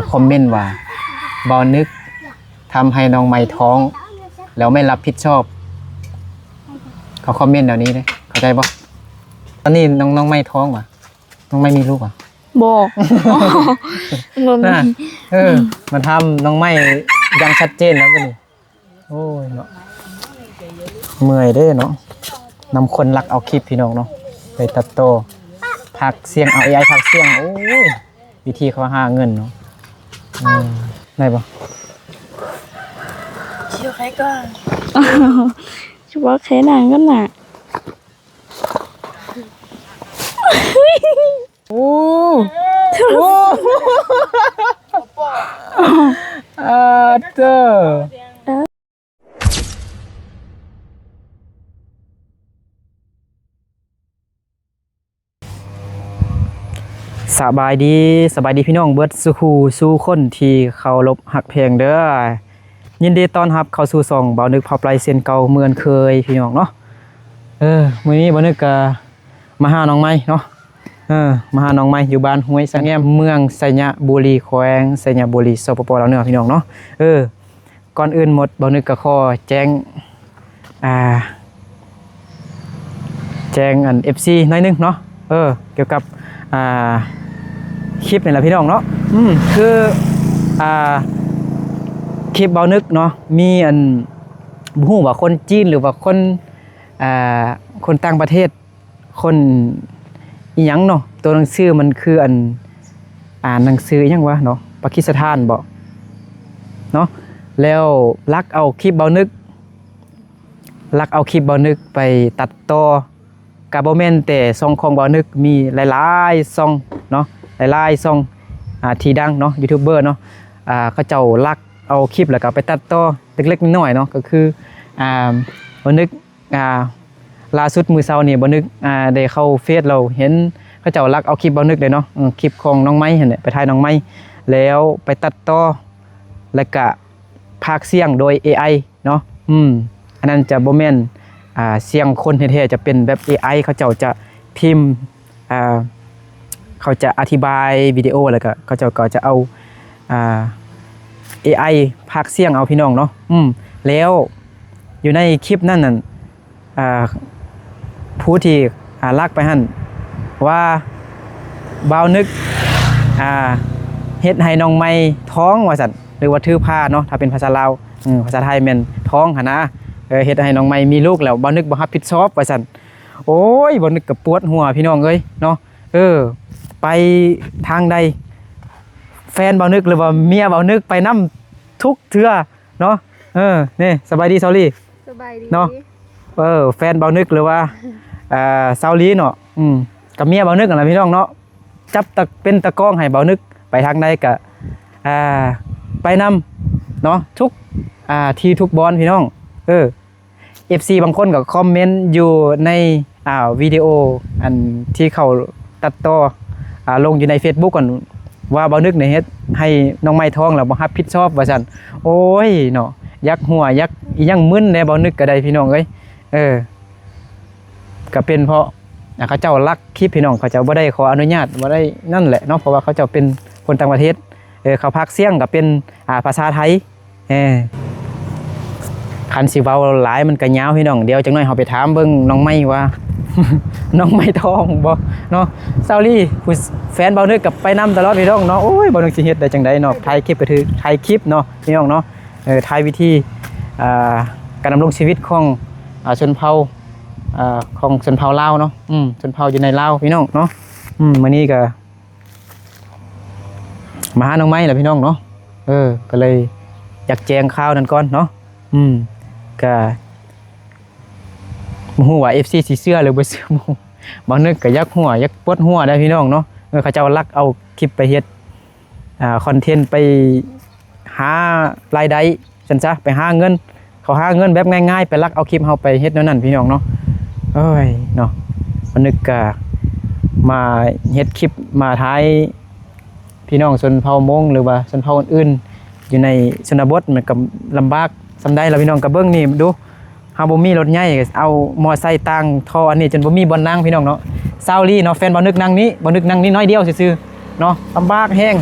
ຄອມເມັນວ່າ ບ່າວນຶກທຳໃຫ້ນ້ອງໃໝ່ທ້ອງ ແລ້ວໄມ່ຮັບຜິດຊອບ. ເຂົາຄອມເມັນແນວນີ້ເດ້ ເຂົ້າໃຈບໍ່? ຕອນນີ້ນ້ອງ ນ້ອງໃໝ່ທ້ອງຫວາ? ນ້ອງໃໝ່ມີລູກຫວາ? ບໍ່ ບໍ່ມີ. ນະ ເອີ ມາຖາມນ້ອງໃໝ່ຢ່າງຊັດເຈນແລ້ວບັດນີ້. ໂອ້ຍເນາະ ເມື່ອຍເດ້ເນາະ ນຳຄົນລັກເອົາຄລິບພີ່ນ້ອງເນາະ ໄປຕັດຕໍ່ ພາກສຽງ ເອົາເອໄອພາກສຽງ. ໂອ້ຍ ວິທີເຂົາຫາເງິນເນາະ. ເອີ ໄດ້ບໍ່? ຊິບອກໃຫ້ນາງກ່ອນນະ. ໂອ້ ໂອ້ ອາເຕີ. ສະບາຍດີ ສະບາຍດີພີ່ນ້ອງເບິດສູ່ຄູ່ສູ່ຄົນທີ່ເຄົາລົບຮັກແພງເດີ. ຍິນດີຕ້ອນຮັບເຂົ້າສູ່ຊ່ອງບ່າວນຶກພາໄປເຊັ່ນເກົ່າເໝືອນເຄີຍພີ່ນ້ອງເນາະ. ເອີ ມື້ນີ້ບ່າວນຶກກະ ມາຫານ້ອງໃໝ່ເນາະ ເອີ ມາຫານ້ອງໃໝ່ຢູ່ບ້ານຫ້ວຍສະແງມ ເມືອງໄຊຍະບູລີ ແຂວງໄຊຍະບູລີ ສປປ ລາວເໜືອ ພີ່ນ້ອງເນາະ. ເອີ ກ່ອນອື່ນໝົດ ບ່າວນຶກກໍຂໍແຈ້ງ ອ່າ ແຈ້ງອັນ ເອັຟຊີ ໜ້ອຍໜຶ່ງເນາະ ເອີ ກ່ຽວກັບ ອ່າ ຄລິບນີ້ລະພີ່ນ້ອງເນາະ. ອືມ ຄື ອ່າ ຄລິບບ່າວນຶກເນາະ ມີອັນ ບໍ່ຮູ້ວ່າຄົນຈີນ ຫຼືວ່າຄົນ ອ່າ ຄົນຕ່າງປະເທດ ຄົນອີ່ຫຍັງເນາະ ຕົວໜັງສືມັນຄືອັນ ອ່ານໜັງສືອີ່ຫຍັງວະເນາະ ປາກິສຖານບໍເນາະ ແລ້ວລັກເອົາຄລິບບ່າວນຶກ ລັກເອົາຄລິບບ່າວນຶກໄປຕັດຕໍ່ ກະບໍ່ແມ່ນແຕ່ຊ່ອງຂອງບ່າວນຶກ ມີຫຼາຍໆຊ່ອງເນາະ ຫຼາຍໆຊ່ອງ ອ່າ ທີ່ດັງເນາະ ຢູທູບເບີເນາະ ອ່າ ເຂົາເຈົ້າລັກເອົາຄລິບ ແລ້ວກໍໄປຕັດຕໍ່ເລັກໆນ້ອຍໆເນາະ ກໍຄື ອ່າ ບ່າວນຶກ ອ່າ ລ່າສຸດມື້ເຊົ້ານີ້ ບ່າວນຶກ ອ່າ ໄດ້ເຂົ້າເຟສ ແລ້ວເຫັນເຂົາເຈົ້າລັກເອົາຄລິບບ່າວນຶກເດ້ເນາະ ເອີ ຄລິບຂອງນ້ອງໃໝ່ຫັ້ນແຫຼະ ໄປຖ່າຍນ້ອງໃໝ່ ແລ້ວໄປຕັດຕໍ່ ແລ້ວກະພາກສຽງໂດຍເອໄອເນາະ. ອືມ ອັນນັ້ນຈະບໍ່ແມ່ນ ອ່າ ສຽງຄົນແທ້ໆ ຈະເປັນແບບເອໄອ ເຂົາເຈົ້າຈະພິມ ອ່າ ເຂົາຈະອະທິບາຍວິດີໂອ ແລ້ວກະເຂົາເຈົ້າກໍຈະເອົາ ອ່າ ເອໄອພາກສຽງເອົາ ພີ່ນ້ອງເນາະ. ອືມ ແລ້ວຢູ່ໃນຄລິບນັ້ນນັ້ນ ອ່າ ຜູ້ທີ່ ອ່າ ລັກໄປຫັ້ນວ່າ ບ່າວນຶກ ອ່າ ເຮັດໃຫ້ນ້ອງໃໝ່ທ້ອງວ່າຊັ້ນ ຫຼືວ່າຖືພາເນາະ ຖ້າເປັນພາສາລາວ. ເອີ ພາສາໄທແມ່ນທ້ອງຫັ້ນນະ ເອີ ເຮັດໃຫ້ນ້ອງໃໝ່ມີລູກແລ້ວ ບ່າວນຶກບໍ່ຮັບຜິດຊອບວ່າຊັ້ນ. ໂອ້ຍ ບ່າວນຶກກໍປວດຫົວ ພີ່ນ້ອງເອີຍເນາະ. ເອີ ໄປທາງໃດ ແຟນບ່າວນຶກ ຫຼືວ່າເມຍບ່າວນຶກໄປນຳທຸກເທື່ອເນາະ. ເອີ ນີ້ ສະບາຍດີ ສາວລີ. ສະບາຍດີເນາະ. ເອີ ແຟນບ່າວນຶກ ຫຼືວ່າ ເອີ ສາວລີເນາະ ອືມ ກັບເມຍບ່າວນຶກຫັ້ນລະ ພີ່ນ້ອງເນາະ. ຈັບຕາ ເປັນຕາກ້ອງໃຫ້ບ່າວນຶກ ໄປທາງໃດກະ ອ່າ ໄປນຳເນາະ ທຸກ ອ່າ ທີ່ທຸກບ່ອນ ພີ່ນ້ອງ. ເອີ ເອັຟຊີບາງຄົນກໍຄອມເມັນຢູ່ໃນ ອ່າ ວິດີໂອອັນທີ່ເຂົາຕັດຕໍ່ ອ່າ ລົງຢູ່ໃນເຟສບຸກຫັ້ນ ວ່າບ່າວນຶກນີ້ເຮັດໃຫ້ນ້ອງໃໝ່ທ້ອງແລ້ວບໍ່ຮັບຜິດຊອບວ່າຊັ້ນ. ໂອ້ຍເນາະ ຢາກຫົວ ຢາກອີ່ຫຍັງມຶນແດ່ ບ່າວນຶກກໍໄດ້ ພີ່ນ້ອງເອີຍ. ເອີ ກໍເປັນເພາະ ອ່າ ເຂົາເຈົ້າລັກຄລິບ ພີ່ນ້ອງ ເຂົາເຈົ້າບໍ່ໄດ້ຂໍອະນຸຍາດ ບໍ່ໄດ້ນັ້ນແຫຼະເນາະ ເພາະວ່າເຂົາເຈົ້າເປັນຄົນຕ່າງປະເທດ. ເອີ ເຂົາພາກສຽງກໍເປັນ ອ່າ ພາສາໄທ. ເອີ ຄັນຊິເວົ້າຫຼາຍມັນກໍຍາວ ພີ່ນ້ອງ. ດຽວຈັກໜ້ອຍເຮົາໄປຖາມເບິ່ງນ້ອງໃໝ່ວ່າ ນ້ອງໃໝ່ທ້ອງບໍ່ເນາະ. ສາວລີ ຜູ້ ແຟນບ່າວນຶກກໍໄປນຳຕະຫຼອດ ພີ່ນ້ອງເນາະ. ໂອ້ຍ ບ່າວນຶກຊິເຮັດໄດ້ຈັ່ງໃດເນາະ ຖ່າຍຄລິບກໍຖືຖ່າຍຄລິບເນາະ ພີ່ນ້ອງເນາະ. ເອີ ຖ່າຍວິທີ ອ່າ ການດຳລົງຊີວິດຂອງ ອ່າ ຊົນເຜົ່າ ອ່າ ຂອງຊົນເຜົ່າລາວເນາະ. ອືມ ຊົນເຜົ່າຢູ່ໃນລາວ ພີ່ນ້ອງເນາະ. ອືມ ມື້ນີ້ກໍ ມາຫານ້ອງໃໝ່ລະ ພີ່ນ້ອງເນາະ. ເອີ ກໍເລີຍຢາກແຈ້ງຂ່າວນັ້ນກ່ອນເນາະ. ອືມ ກະບໍ່ຮູ້ວ່າເອັຟຊີຊິເຊື່ອຫຼືບໍ່ເຊື່ອ. ບ່າວນຶກກະຢາກຫົວ ຢາກປວດຫົວໄດ໋ ພີ່ນ້ອງເນາະ. ເອີ ເຂົາເຈົ້າລັກເອົາຄລິບໄປເຮັດ ອ່າ ຄອນເທັນ ໄປຫາລາຍໄດ້ຊັ້ນຊະ ໄປຫາເງິນ ເຂົາຫາເງິນແບບງ່າຍໆ ໄປລັກເອົາຄລິບເຮົາໄປເຮັດແນວນັ້ນ ພີ່ນ້ອງເນາະ. ໂອ້ຍເນາະ ບ່າວນຶກກະມາເຮັດຄລິບ ມາຖ່າຍພີ່ນ້ອງຊົນເຜົ່າມົ້ງ ຫຼືວ່າຊົນເຜົ່າອື່ນໆ ຢູ່ໃນຊົນນະບົດ ມັນກະລຳບາກສ່ຳໃດລະ ພີ່ນ້ອງ. ກະເບິ່ງນີ້ດູ ເຮົາບໍ່ມີລົດໃຫຍ່ ເອົາມໍໄຊຕາງທໍ່ອັນນີ້ ຈົນບໍ່ມີບ່ອນນັ່ງ ພີ່ນ້ອງເນາະ. ສາວລີເນາະ ແຟນບ່າວນຶກນັ່ງນີ້ ບ່າວນຶກນັ່ງນີ້ໜ້ອຍດຽວຊື່ໆເນາະ. ລຳບາກແຮງ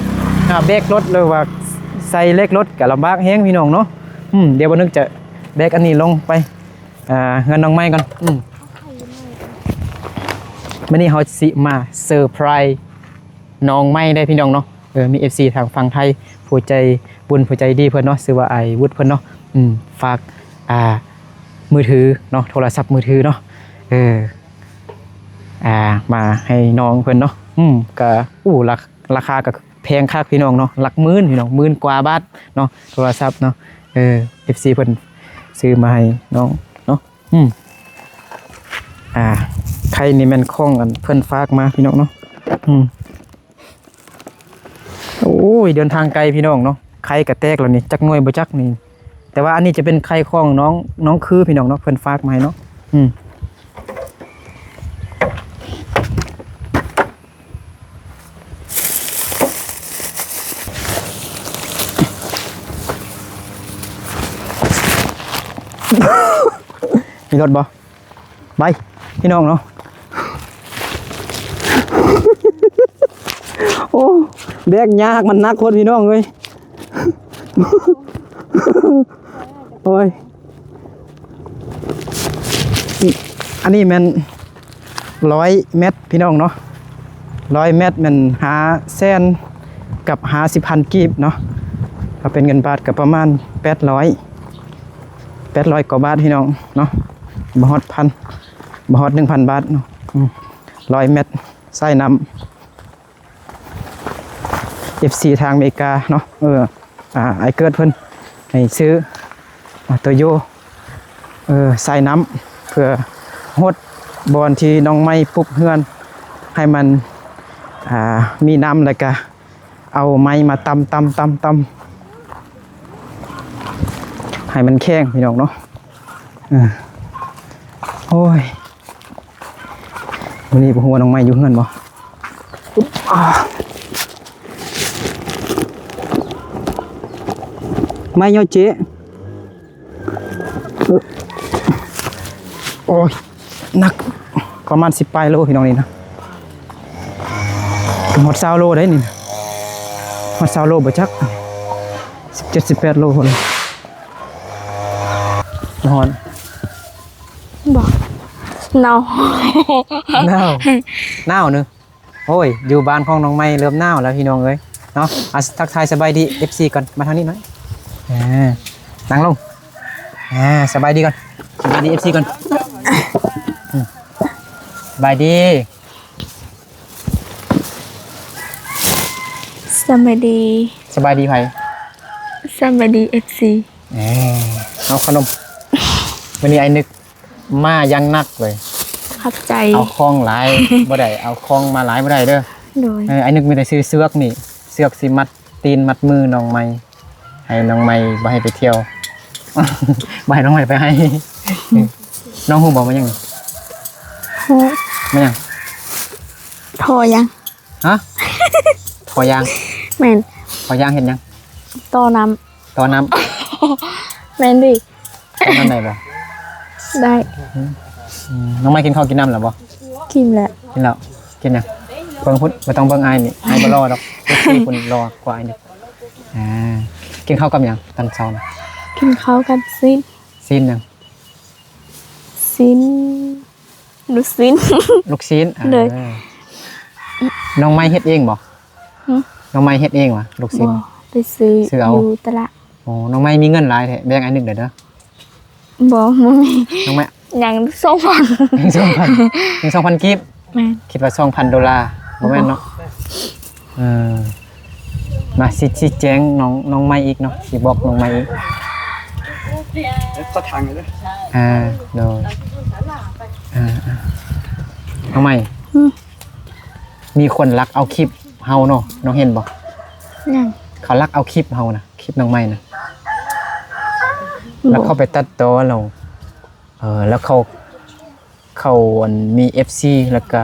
ຖ້າແບກລົດ ຫຼືວ່າໃສ່ເຫຼັກລົດກໍລຳບາກແຮງພີ່ນ້ອງເນາະ. ອືມ ດຽວບ່າວນຶກຈະແບກອັນນີ້ລົງໄປ ອ່າ ເຮືອນນ້ອງໃໝ່ກ່ອນ. ອືມ ມື້ນີ້ເຮົາຊິມາເຊີໄພຣສ໌ນ້ອງໃໝ່ເດ້ພີ່ນ້ອງເນາະ. ເອີ ມີເອັຟຊີທາງຝັ່ງໄທ ຜູ້ໃຈບຸນຜູ້ໃຈດີເພິ່ນເນາະ ຊື່ວ່າອ້າຍວຸດເພິ່ນເນາະ ອືມ ຝາກ ອ່າ ມືຖືເນາະ ໂທລະສັບມືຖືເນາະ ເອີ ອ່າ ມາໃຫ້ນ້ອງເພິ່ນເນາະ. ອືມ ກະ ໂອ້ ລາ ລາຄາກະແພງຄັກພີ່ນ້ອງເນາະ ຫຼັກໝື່ນພີ່ນ້ອງ ໝື່ນກວ່າບາດເນາະ ໂທລະສັບເນາະ. ເອີ ເອັຟຊີເພິ່ນຊື້ມາໃຫ້ນ້ອງເນາະ. ອືມ ອ່າ ໄຂ່ນີ້ແມ່ນຂອງອັນເພິ່ນຝາກມາພີ່ນ້ອງເນາະ. ອືມ ໂອ້ຍ ເດີນທາງໄກພີ່ນ້ອງເນາະ ໄຂ່ກະແຕກແລ້ວນີ້ ຈັກໜ່ວຍບໍ່ຈັກນີ້. ແຕ່ວ່າອັນນີ້ຈະເປັນໄຂ່ຂອງນ້ອງ ນ້ອງຄືພີ່ນ້ອງເນາະ ເພິ່ນຝາກມາໃຫ້ເນາະ. ອືມ ມີລົດບໍ່? ໄປພີ່ນ້ອງເນາະ. ໂອ້ ແບກຍາກ ມັນໜັກໂພດພີ່ນ້ອງເອີຍ. ໂອ້ຍ ອັນນີ້ແມ່ນຮ້ອຍແມັດພີ່ນ້ອງເນາະ. ຮ້ອຍແມັດແມ່ນຫ້າແສນກັບຫ້າສິບພັນກີບເນາະ. ຖ້າເປັນເງິນບາດກໍປະມານແປດຮ້ອຍ ແປດຮ້ອຍກວ່າບາດພີ່ນ້ອງເນາະ. ບໍ່ຮອດພັນ ບໍ່ຮອດໜຶ່ງພັນບາດເນາະ. ອືມ ຮ້ອຍແມັດ ສາຍນ້ຳ ເອັຟຊີທາງອາເມລິກາເນາະ. ເອີ ອ່າ ອ້າຍເກີດເພິ່ນໃຫ້ຊື້ ອ່າ ໂຕໂຢ ເອີ ສາຍນ້ຳ ເພື່ອຫົດບ່ອນທີ່ນ້ອງໃໝ່ປຸກເຮືອນ ໃຫ້ມັນ ອ່າ ມີນ້ຳ ແລ້ວກະ ເອົາໄມ້ມາຕຳ ຕຳ ຕຳ ຕຳ ໃຫ້ມັນແຂງພີ່ນ້ອງເນາະ. ເອີ ໂອ້ຍ ມື້ນີ້ບໍ່ຮູ້ວ່ານ້ອງໃໝ່ຢູ່ເຮືອນບໍ່. ໄມ້ເຍາະເຈ. ໂອ້ຍ ໜັກ ປະມານສິບປາຍໂລພີ່ນ້ອງນີ້ນະ. ຮອດຊາວໂລໄດ໋ນີ້ ຮອດຊາວໂລບໍ່ຈັກ ສິບເຈັດ ສິບແປດໂລພຸ້ນ. ຮ້ອນບໍ່? ໜາວ ໜາວ ໜາວເນາະ. ໂອ້ຍ ຢູ່ບ້ານຂອງນ້ອງໃໝ່ເລີ່ມໜາວແລ້ວພີ່ນ້ອງເອີຍເນາະ. ອ່ະ ທັກທາຍສະບາຍດີເອັຟຊີກ່ອນ ມາທາງນີ້ໜ້ອຍ. ເອີ ນັ່ງລົງ. ເອີ ສະບາຍດີກ່ອນ ສະບາຍດີເອັຟຊີກ່ອນ. ອືມ ສະບາຍດີ ສະບາຍດີ. ສະບາຍດີໃຜ? ສະບາຍດີເອັຟຊີ. ເອີ ເອົາຂະໜົມ. ມື້ນີ້ອ້າຍນຶກ ມາຢ່າງໜັກເລີຍ. ຂອບໃຈ. ເອົາຂອງຫຼາຍບໍ່ໄດ້ ເອົາຂອງມາຫຼາຍບໍ່ໄດ້ເດີ. ໂດຍ. ເອີ ອ້າຍນຶກມີແຕ່ຊື້ເຊືອກນີ້ ເຊືອກຊິມັດຕີນມັດມືນ້ອງໃໝ່ ໃຫ້ນ້ອງໃໝ່ບໍ່ໃຫ້ໄປທ່ຽວ ບໍ່ໃຫ້ນ້ອງໃໝ່ໄປໄຮ່. ນ້ອງຮູ້ບໍ່ ມາຫຍັງ? ຮູ້. ມາຫຍັງ? ທໍ່ຫຍັງ? ຮະ? ທໍ່ຢາງ? ແມ່ນ. ທໍ່ຢາງເຮັດຫຍັງ? ຕໍ່ນ້ຳ. ຕໍ່ນ້ຳ. ແມ່ນເດ. ຕໍ່ນ້ຳໄດ້ບໍ່? ໄດ້. ອືມ ອືມ ນ້ອງໃໝ່ກິນເຂົ້າກິນນ້ຳແລ້ວບໍ່? ກິນແລ້ວ. ກິນແລ້ວ. ກິນຫຍັງ? ເບິ່ງພຸ້ນ ບໍ່ຕ້ອງເບິ່ງອ້າຍນີ້ ອ້າຍບໍ່ຫຼໍ່ດອກ ເອັຟຊີພຸ້ນຫຼໍ່ກວ່າອ້າຍນີ້. ອ່າ ກິນເຂົ້າກັບຫຍັງຕອນເຊົ້ານະ? ກິນເຂົ້າກັບຊີ້ນ. ຊີ້ນຫຍັງ? ຊີ້ນ ລູກຊີ້ນ. ລູກຊີ້ນ. ໂດຍ. ເອີ ນ້ອງໃໝ່ເຮັດເອງບໍ່? ຫຶ? ນ້ອງໃໝ່ເຮັດເອງຫວາ ລູກຊີ້ນ? ບໍ່ ໄປຊື້ ຊື້ເອົາ ຢູ່ຕະຫຼາດ. ໂອ້ ນ້ອງໃໝ່ມີເງິນຫຼາຍແທ້ ແບ່ງອ້າຍນຶກແດ່ເດີ. ບໍ່ ບໍ່ມີ. ນ້ອງໃໝ່ ຍັງສອງພັນ ຍັງສອງພັນ ຍັງສອງພັນກີບ. ແມ່ນ. ຄິດວ່າສອງພັນໂດລາ ບໍ່ແມ່ນເນາະ. ບໍ່. ເອີ ມາຊິ ຊິແຈ້ງນ້ອງ ນ້ອງໃໝ່ອີກເນາະ ຊິບອກນ້ອງໃໝ່ອີກ. ເອີ ໂດຍ. ເອີ ເອີ ນ້ອງໃໝ່. ຫຶ? ມີຄົນລັກເອົາຄລິບເຮົາເນາະ ນ້ອງເຫັນບໍ່? ຫຍັງ? ເຂົາລັກເອົາຄລິບເຮົານະ ຄລິບນ້ອງໃໝ່ນະ. ບໍ່. ແລ້ວເຂົາໄປຕັດຕໍ່ແລ້ວ ເອີ ແລ້ວເຂົາ ເຂົາ ອັນ ມີເອັຟຊີ ແລ້ວກະ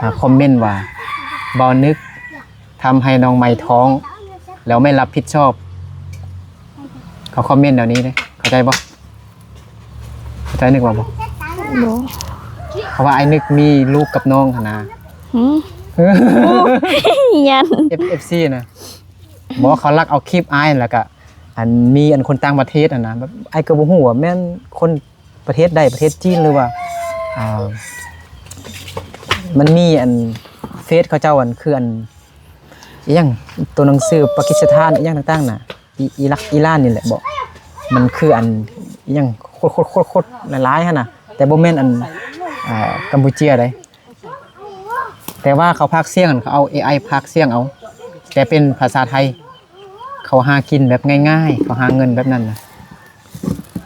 ອ່າ ຄອມເມັນວ່າ ບ່າວນຶກທຳໃຫ້ນ້ອງໃໝ່ທ້ອງ ແລ້ວໄມ່ຮັບຜິດຊອບ. ເຂົາຄອມເມັນແນວນີ້ເດ້ ເຂົ້າໃຈບໍ່? ເຂົ້າໃຈນຶກວ່າບໍ່? ບໍ່. ເຂົາວ່າອ້າຍນຶກມີລູກກັບນ້ອງຫັ້ນນະ. ຫື? ຢ້ານ ເອັຟ ເອັຟຊີນະ. ບໍ່ ເຂົາລັກເອົາຄລິບອ້າຍ ແລ້ວກະ ອັນ ມີ ອັນ ຄົນຕ່າງປະເທດຫັ້ນນະ ແບບ ອ້າຍກໍບໍ່ຮູ້ວ່າແມ່ນຄົນປະເທດໃດ ປະເທດຈີນ ຫຼືວ່າ ອ່າ ມັນມີ ອັນ ເຟສເຂົາເຈົ້າ ອັນ ຄື ອັນ ອີ່ຫຍັງ ຕົວໜັງສືປາກິສຖານ ອີ່ຫຍັງຕ່າງໆນະ ອີ ອີຣັກ ອີຣານນີ້ແຫຼະບໍ ມັນຄື ອັນ ອີ່ຫຍັງ ໂຄດໆໆຫຼາຍໆຫັ້ນນະ ແຕ່ບໍ່ແມ່ນ ອັນ ອ່າ ກຳປູເຈຍໃດ. ແຕ່ວ່າເຂົາພາກສຽງຫັ້ນ ເຂົາເອົາເອໄອພາກສຽງເອົາ ແຕ່ເປັນພາສາໄທ. ເຂົາຫາກິນແບບງ່າຍໆ ເຂົາຫາເງິນແບບນັ້ນນະ.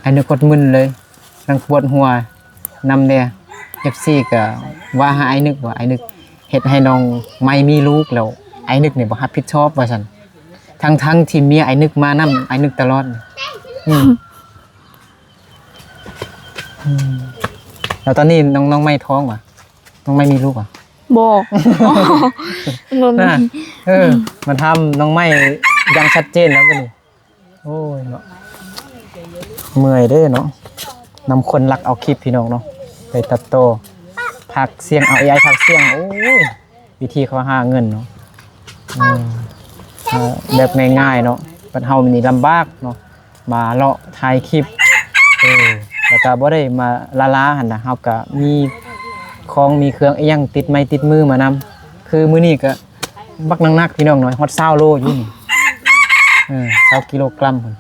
ອ້າຍນຶກໂຄດມຶນເລີຍ ນັ່ງປວດຫົວນຳແດ່. ເອັຟຊີກໍວ່າຫາອ້າຍນຶກວ່າ ອ້າຍນຶກເຮັດໃຫ້ນ້ອງໃໝ່ມີລູກແລ້ວ ອ້າຍນຶກນີ້ບໍ່ຮັບຜິດຊອບວ່າຊັ້ນ ທັງໆທີ່ເມຍອ້າຍນຶກມານຳອ້າຍນຶກຕະຫຼອດ. ອືມ ອືມ ແລ້ວຕອນນີ້ນ້ອງ ນ້ອງໃໝ່ທ້ອງຫວາ? ນ້ອງໃໝ່ມີລູກຫວາ? ບໍ່ ບໍ່ມີ. ເອີ ມາຖາມນ້ອງໃໝ່ຢ່າງຊັດເຈນແລ້ວບັດນີ້. ໂອ້ຍເນາະ ເມື່ອຍເດ້ເນາະ ນຳຄົນລັກເອົາຄລິບພີ່ນ້ອງເນາະ ໄປຕັດຕໍ່ ພາກສຽງ ເອົາເອໄອພາກສຽງ. ໂອ້ຍ ວິທີເຂົາຫາເງິນເນາະ ເອີ ເອີ ແບບງ່າຍໆເນາະ ບັດເຮົານີ້ລຳບາກເນາະ ມາເລາະຖ່າຍຄລິບ ເອີ ແລ້ວກໍບໍ່ໄດ້ມາລ້າໆຫັ້ນນະ ເຮົາກໍມີຂອງມີເຄື່ອງອີ່ຫຍັງຕິດໄມ້ຕິດມືມານຳ ຄືມື້ນີ້ກໍບັກໜັກໆ ພີ່ນ້ອງເນາະ ຮອດຊາວໂລຢູ່ນີ້ ເອີ ຊາວກິໂລກຣາມພຸ້ນ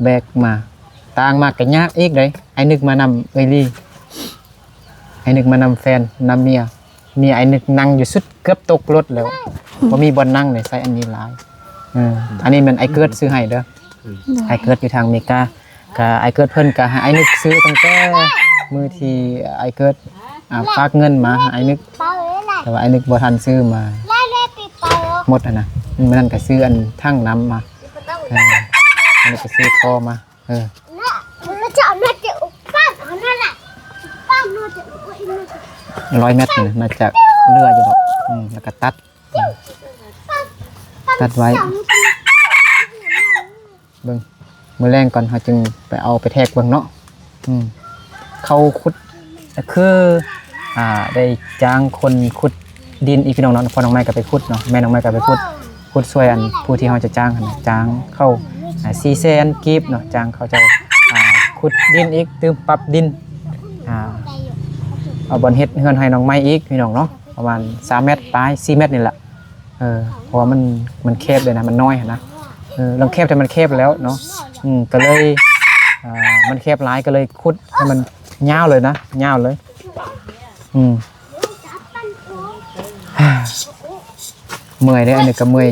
ແບກມາ ຕາງມາກໍຍາກອີກເດ້ ອ້າຍນຶກມານຳເອື້ອຍລີ ອ້າຍນຶກມານຳແຟນ ນຳເມຍ ເມຍອ້າຍນຶກນັ່ງຢູ່ສຸດ ເກືອບຕົກລົດແລ້ວ ບໍ່ມີບ່ອນນັ່ງເລີຍ ໃຊ້ອັນນີ້ຫຼາຍ. ເອີ ອັນນີ້ແມ່ນອ້າຍເກີດຊື້ໃຫ້ເດີ ອ້າຍເກີດຢູ່ທາງອາເມລິກາ ກະອ້າຍເກີດເພິ່ນກະໃຫ້ອ້າຍນຶກຊື້ຕັ້ງແຕ່ມື້ທີ່ອ້າຍເກີດ ອ່າ ຝາກເງິນມາໃຫ້ອ້າຍນຶກ ແຕ່ວ່າອ້າຍນຶກບໍ່ທັນຊື້ມາໝົດຫັ້ນນະ. ມື້ນັ້ນກະຊື້ອັນຖັງນ້ຳມາ ເອີ ອ້າຍນຶກກະຊື້ທໍ່ມາ. ເອີ ຮ້ອຍແມັດນີ້ໜ້າຈະເຫຼືອຢູ່ດອກ ອືມ ແລ້ວກໍຕັດ ຕັດໄວ້ ເບິ່ງ ມື້ແລງກ່ອນເຮົາຈຶ່ງໄປເອົາໄປແທກເບິ່ງເນາະ. ອືມ ເຂົາຂຸດ ຄື ອ່າ ໄດ້ຈ້າງຄົນຂຸດດິນອີກ ພີ່ນ້ອງເນາະ ພໍ່ນ້ອງໄມ້ກໍໄປຂຸດເນາະ ແມ່ນ້ອງໄມ້ກໍໄປຂຸດ ຂຸດຊ່ວຍອັນຜູ້ທີ່ເຮົາຈະຈ້າງຫັ້ນນະ ຈ້າງເຂົາ ອ່າ ສີ່ແສນກີບເນາະ ຈ້າງເຂົາເຈົ້າ ອ່າ ຂຸດດິນອີກ ຕື່ມປັບດິນ ອ່າ ເອົາບ່ອນເຮັດເຮືອນໃຫ້ນ້ອງໃໝ່ອີກ ພີ່ນ້ອງເນາະ ປະມານສາມແມັດປາຍ ສີ່ແມັດນີ້ແຫຼະ. ເອີ ເພາະວ່າມັນ ມັນແຄບເລີຍນະ ມັນນ້ອຍຫັ້ນນະ ເອີ ລອງແຄບແຕ່ມັນແຄບແລ້ວເນາະ ອືມ ກໍເລີຍ ອ່າ ມັນແຄບຫຼາຍ ກໍເລີຍຂຸດໃຫ້ມັນຍາວເລີຍນະ ຍາວເລີຍ ອືມ. ເມື່ອຍເດ້ ອັນນີ້ກໍເມື່ອຍ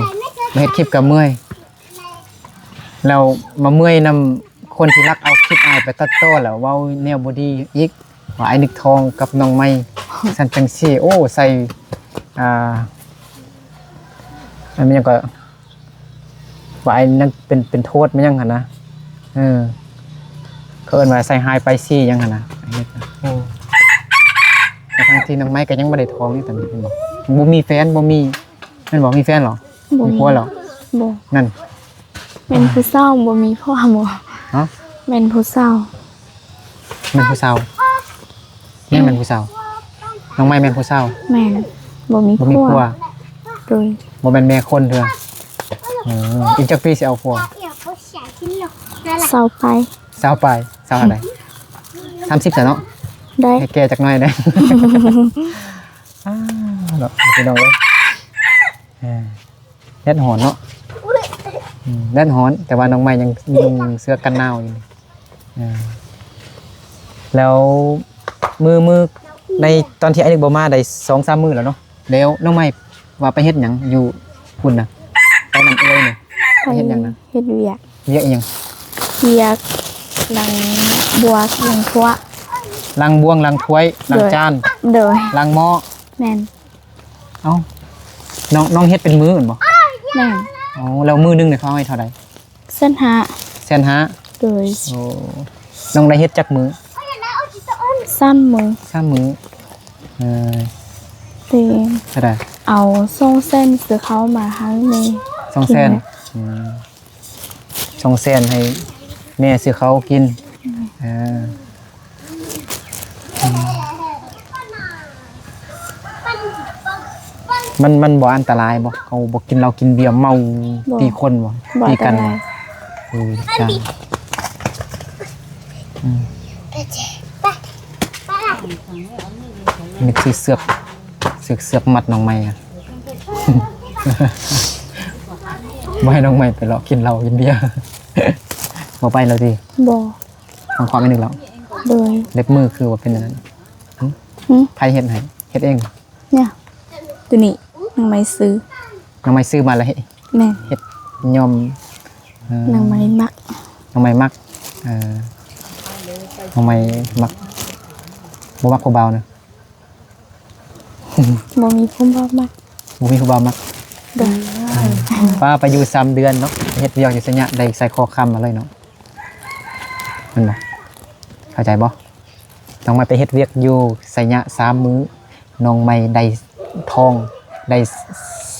ມາເຮັດຄລິບກໍເມື່ອຍ ແລ້ວມາເມື່ອຍນຳຄົນທີ່ລັກເອົາຄລິບອ້າຍໄປຕັດຕໍ່ ແລ້ວເວົ້າແນວບໍ່ດີອີກ ວ່າອ້າຍນຶກທ້ອງກັບນ້ອງໃໝ່ ຊັ້ນຈັ່ງຊີ້. ໂອ້ ໃສ່ ອ່າ ອັນແມ່ນຫຍັງກໍ ວ່າອ້າຍນັ້ນເປັນ ເປັນໂທດແມ່ນຫຍັງຫັ້ນນະ ເອີ ເຂົາເອີ້ນວ່າໃສ່ຮ້າຍປ້າຍສີຫຍັງຫັ້ນນະ. ໂອ້ ທັງໆທີ່ນ້ອງໃໝ່ກໍຍັງບໍ່ໄດ້ທ້ອງນີ້ຕອນນີ້ ເຫັນບໍ່ ບໍ່ມີແຟນ ບໍ່ມີ ແມ່ນບໍ່ ມີແຟນເຫຼື? ບໍ່ມີ ມີຜົວເຫຼື? ບໍ່ ນັ້ນ ແມ່ນຜູ້ສາວ ບໍ່ມີຜົວບໍ່? ຮະ ແມ່ນຜູ້ສາວ ແມ່ນຜູ້ສາວ ຍັງແມ່ນຜູ້ສາວ ນ້ອງໃໝ່ແມ່ນຜູ້ສາວ ແມ່ນ ບໍ່ມີ ບໍ່ມີຜົວ ຜົວ ໂດຍ ບໍ່ແມ່ນແມ່ຄົນເທື່ອ. ເອີ ອີກຈັກປີຊິເອົາຜົວ? ຊາວປາຍ ຊາວປາຍ ຊາວເທົ່າໃດ? ສາມສິບຊະເນາະ ໄດ້ ໃຫ້ແກ່ຈັກໜ້ອຍໄດ້. ອ້າ ເນາະ ພີ່ນ້ອງເອີຍ ເອີ ແດດຮ້ອນເນາະ ອືມ ແດດຮ້ອນ ແຕ່ວ່ານ້ອງໃໝ່ຍັງນຸ່ງເສື້ອກັນໜາວຢູ່. ເອີ ແລ້ວມື້ ມື້ໃນຕອນທີ່ອ້າຍນຶກບໍ່ມາໄດ້ສອງສາມມື້ແລ້ວເນາະ ແລ້ວນ້ອງໃໝ່ວ່າໄປເຮັດຫຍັງຢູ່ພຸ້ນນະ? ໄປນຳເອື້ອຍນີ້ ໄປເຮັດຫຍັງນະ? ເຮັດວຽກ ວຽກອີ່ຫຍັງ? ວຽກລ້າງບວງ ລ້າງຖ້ວຍ ລ້າງບວງ ລ້າງຖ້ວຍ ລ້າງຈານ ໂດຍ ລ້າງໝໍ້ ແມ່ນ. ເອົ້າ ນ້ອງ ນ້ອງເຮັດເປັນມື້ແມ່ນບໍ່? ແມ່ນ. ອໍ ແລ້ວມື້ໜຶ່ງນີ້ເຂົາໃຫ້ເທົ່າໃດ? ແສນຫ້າ ແສນຫ້າ ໂດຍ. ໂອ້ ນ້ອງໄດ້ເຮັດຈັກມື້? ສາມມື້ ສາມມື້. ເອີ ເຕັມ ເທົ່າໃດ? ເອົາສອງແສນຊື້ເຂົ້າມາໃຫ້ແມ່ ສອງແສນ ກິນ. ອືມ ສອງແສນໃຫ້ແມ່ຊື້ເຂົ້າກິນ. ເອີ ອືມ ມັນ ມັນບໍ່ອັນຕະລາຍບໍ່? ເຂົາບໍ່ກິນເຫຼົ້າກິນເບຍເມົາ ບໍ່ ຕີຄົນບໍ່? ບໍ່ ຕີກັນບໍ່? ອັນຕະລາຍ. ເອີ ຈ້າ ອືມ ນີ້ຄືເຊືອກ ເຊືອກ ເຊືອກມັດນ້ອງໃໝ່ ອະ ບໍ່ໃຫ້ນ້ອງໃໝ່ໄປເລາະກິນເຫຼົ້າກິນເບຍ. ບໍ່ໄປແລ້ວຕິ? ບໍ່. ທາງຄວາມອີກໜຶ່ງແລ້ວ. ໂດຍ. ເລັບມືຄືວ່າເປັນອັນນັ້ນ? ຫຶ? ຫຶ? ໃຜເຮັດໃຫ້? ເຮັດເອງ? ເນຍ ໂຕນີ້ນ້ອງໃໝ່ຊື້. ນ້ອງໃໝ່ຊື້ມາແລ້ວເຮັດ? ແມ່ນ. ເຮັດຍ້ອນ ເອີ ນ້ອງໃໝ່ມັກ. ນ້ອງໃໝ່ມັກ. ເອີ ນ້ອງໃໝ່ມັກ ບໍ່ມັກຜູ້ບ່າວນະ? ບໍ່ມີຜູ້ບ່າວມັກ. ບໍ່ມີຜູ້ບ່າວມັກ. ໂດຍ. ປ້າໄປຢູ່ສາມເດືອນເນາະ ເຮັດວຽກຢູ່ໄຊຍະ ໄດ້ສາຍຄໍຄຳມາເລີຍເນາະ ແມ່ນບໍ່? ເຂົ້າໃຈບໍ່? ນ້ອງໃໝ່ໄປເຮັດວຽກຢູ່ໄຊຍະສາມມື້ ນ້ອງໃໝ່ໄດ້ທອງ ໄດ້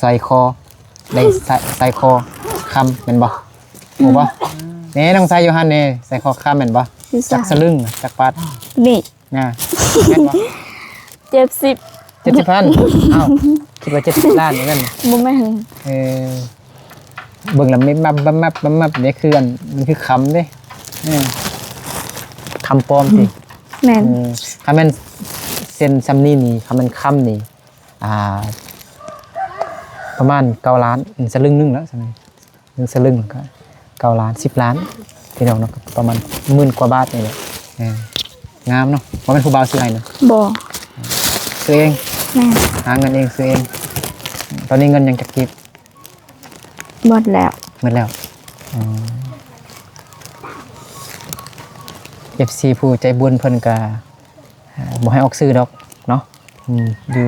ສາຍຄໍ ໄດ້ສາຍ ສາຍຄໍຄຳ ແມ່ນບໍ່? ຮູ້ບໍ່? ແນ່ ນ້ອງໃສ່ຢູ່ຫັ້ນເດ້ ສາຍຄໍຄຳແມ່ນບໍ່? ຈັກສະລຶງ ຈັກບາດ? ນີ້ ນະ ແມ່ນບໍ່? ເຈັດສິບ ເຈັດສິບພັນ. ອ້າວ ຄິດວ່າເຈັດສິບລ້ານເງິນ. ບໍ່ແມ່ນ. ເອີ ເບິ່ງແລ້ວ ມິບມັບ ບັບມັບ ບັບມັບ ນີ້ຄືອັນ ມັນຄືຄຳເດ້. ເອີ ຄຳປອມຕິ? ແມ່ນ. ເອີ ຄັນແມ່ນເສັ້ນຊ່ຳນີ້ນີ້ ຄັນແມ່ນຄຳນີ້ ອ່າ ປະມານເກົ້າລ້ານ ສະລຶງໜຶ່ງແລ້ວ ສ່ຳນີ້ ໜຶ່ງສະລຶງກໍເກົ້າລ້ານ ສິບລ້ານ ພີ່ນ້ອງເນາະ ປະມານໝື່ນກວ່າບາດນີ້ແຫຼະ. ເອີ ງາມເນາະ. ບໍ່ແມ່ນຜູ້ບ່າວຊື້ໃຫ້ນະ? ບໍ່. ຊື້ເອງ? ແມ່ນ. ຫາເງິນເອງ ຊື້ເອງ. ຕອນນີ້ເງິນຍັງຈັກກີບ? ໝົດແລ້ວ. ໝົດແລ້ວ. ອໍ ເອັຟຊີ ຜູ້ໃຈບຸນເພິ່ນກະ ເອີ ບໍ່ໃຫ້ອອກຊື່ດອກເນາະ. ອືມ ຢູ່